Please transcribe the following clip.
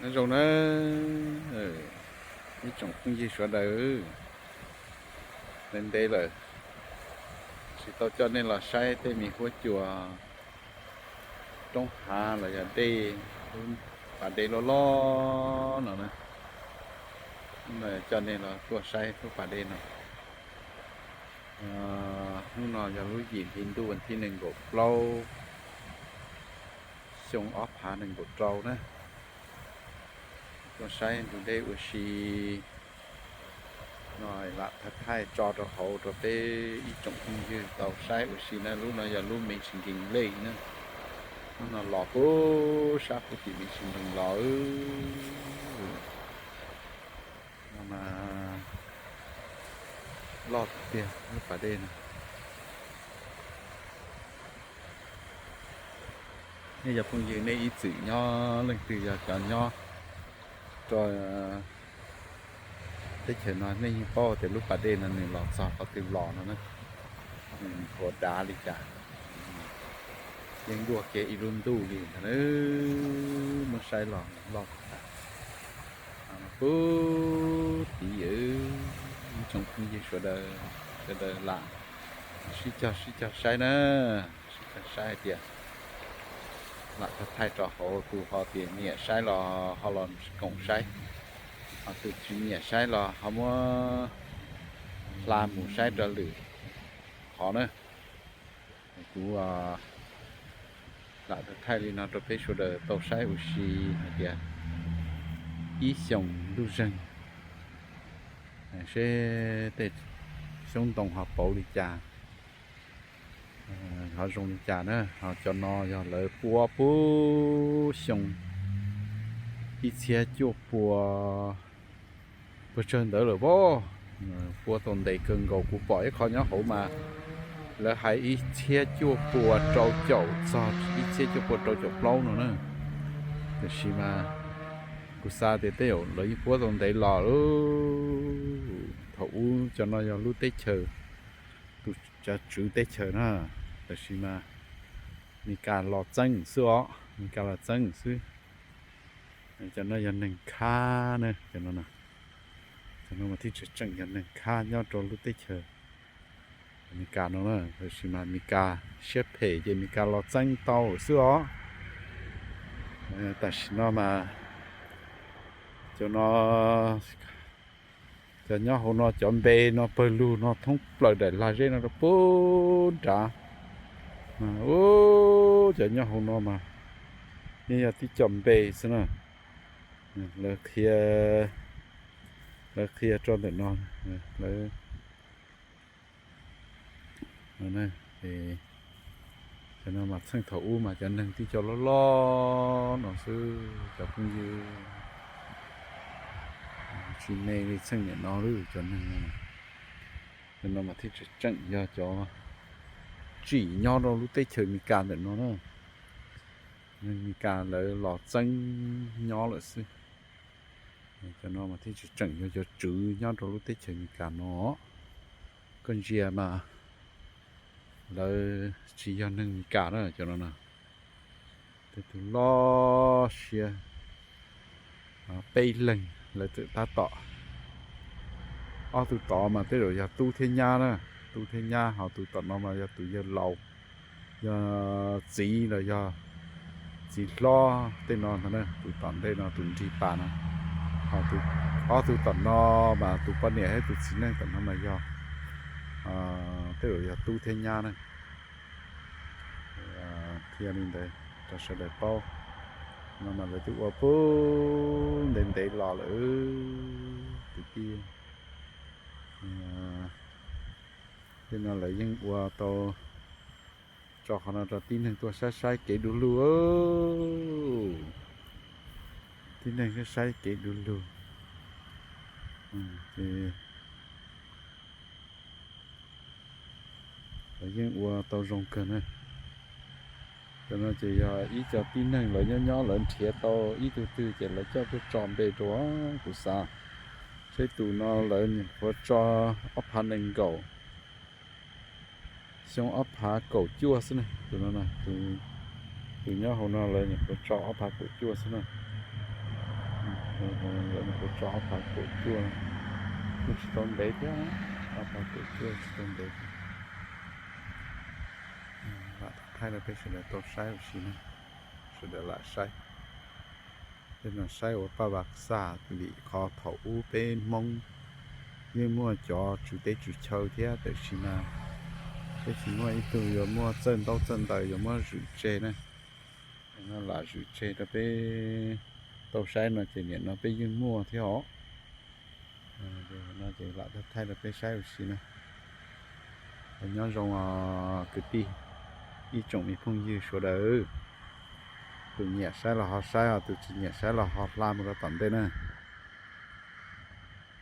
Nyob zoo na ib tsoom phooj ywg sawv daws, ntev ntev lawm tsis tau coj nej los saib tej me huab cua roob hav los yog dej, lub pas dej loj loj no na. Coj nej los tuaj saib lub pas dej no. Hnub no yog lub yim hli ntuj vas thib nees nkaum plaub, xyoo ob phav nees nkaum rau na. Tuaj saib ntug dej ua si no, lam thaij thaij tso rau hauv rau peb ib tsoom phooj ywg tau saib ua si na. Lub no yog lub Michigan Lake na. Lub no los puag sab puag tim Michigan los. No mas loj tiag lub pas dej no. Nej cov phooj ywg nej ib txwm nyob, leej twg yog cov nyob rau teb chaws no nej yeej paub tias lub pas dej no nws los txog qhov twg los no na. Nws ua dav li cas, yeej luaj kiag ib lub ntuj li ntag. Muab saib los loj tag. Puag tim ib tsoom phooj ywg sawv daws, sawv daws lam sib cog sib cog saib na, sib cog saib hais tias lam thaij thaij rau hauv, tus ho tias nyiam saib los ho los koom saib, ho tus tsis nyiam saib los ho muab hla mus saib rau lwm qhov na. Kuv lam thaij li no rau peb sawv daws tau saib ua si hais tias ib xyoos ntuj zeeg seb tej xyoob ntoo ho pauv li cas, ho zoo li cas na. Ho cov no yog lawv puab puag xyoo ib txhiab cuaj pua puag tsawg ntawd lawm pob. Puab tau ntev kawg nkaus, kuv pom ib qho nyob hauv mas lawv hais ib txhiab cuaj pua rau caum txog ib txhiab cuaj pua rau caum plaub no na. Tiam sis mas kuv xav tias tej zaum lawv yeej puab tau ntev los lawm. Thaum ub cov no yog lub teb chaws, tus cov tswv teb chaws na, tiam sis mas Meskas los txeeb xwb os, Meskas los txeeb xwb. Cov no yog neeg khab na, cov no, cov no mas thiaj tseem tseem yog neeg khab nyob rau lub teb chaws Amelikas no na. Tiam sis mas Amelikas siab phem ces Amelikas los txeeb tau xwb os. Tam sim no mas cov no, cov nyob hauv no cov npe no pawg lug no thoob plaws daim lag zeb no rau puag nrad. Cov nyob hauv no mas yeej yog tib co npe xwb na. Lawv qhia, lawv qhia rau ntawm no, lawv, cov no mas txheej thaum ub mas cov neeg tib co loj loj no xwb cov phooj ywg. Tsis me li txheej nim no lawm cov neeg. Cov no mas thiaj tseem tseem yog cov tsim nyob rau lub teb chaws Amelikas ntawm no na. Neeg Amelikas lawv los txeeb nyob lawm xwb. Cov no mas thiaj tseem tseem yog cov tswv nyob rau lub teb chaws Amelikas no. Koj ntsia mas lawv tsis yog neeg Amelikas na cov no na. Tej tug loj siab, peb leeg lawv txawm tab tom, ob tug tod mas tej zaum yog tub thiab nyab na, tub thiab nyab, ho tus tom no mas yog tus yawg laus, yog txiv los yog txiv hlob tej no ntag na. Tus tom ntej no tus nrig pas no, ho ob tug tom no mas tus poj niam thiab tus txiv neej tom no mas yog, tej zaum yog tub thiab nyab na. Qhia li ntawd rau sawv daws paub. No mas lawv twb ua puag ntev ntev los lawm kwv tij. Tej no lawv yeej ua tau tso qhov no rau tib neeg tuaj saib saib kev du lug. Tib neeg saib saib kev du lug. Lawv yeej ua tau zoo kawg na. Cov no ces yog ib co tib neeg lawv nyob nyob lawv nrhiav tau ib tug twg ces lawv coj tuaj tso npe rau. Kuv xav seb tus no lawv nyuam qhuav tso ob phav nees nkaum, xyoo ob phav kaum cuaj xwb na. Tus no, tus nyob hauv no lawv nyuam qhuav tso ob phav kaum cuaj xwb na. Lawv kuv tso ob phav kaum cuaj, kuj tsis tau ntev thiab, ob phav kaum cuaj tsis tau ntev thiab. Lam thaij rau peb sawv daws tau saib ua si na, sawv daws lam saib. Tej no saib ua paj vas xaj vim qhov thaum ub peb Hmoob yeej muaj cov tswv teb tswv chaw thiab, tiam sis mas peb tsis muaj ib tug yuav muaj txawj ntaub txawj ntawv yuav muab zwm tseg na. No lam zwm tseg rau peb tau saib no ces nim no peb yeej muaj thiab os. No ces lam thaij rau peb saib ua si na. Nyob zoo os kwv tij, ib tsoom me phooj ywg sawv daws, tus nyiam saib los ho saib os, tus tsis nyiam saib los ho hla mus rau tom ntej na.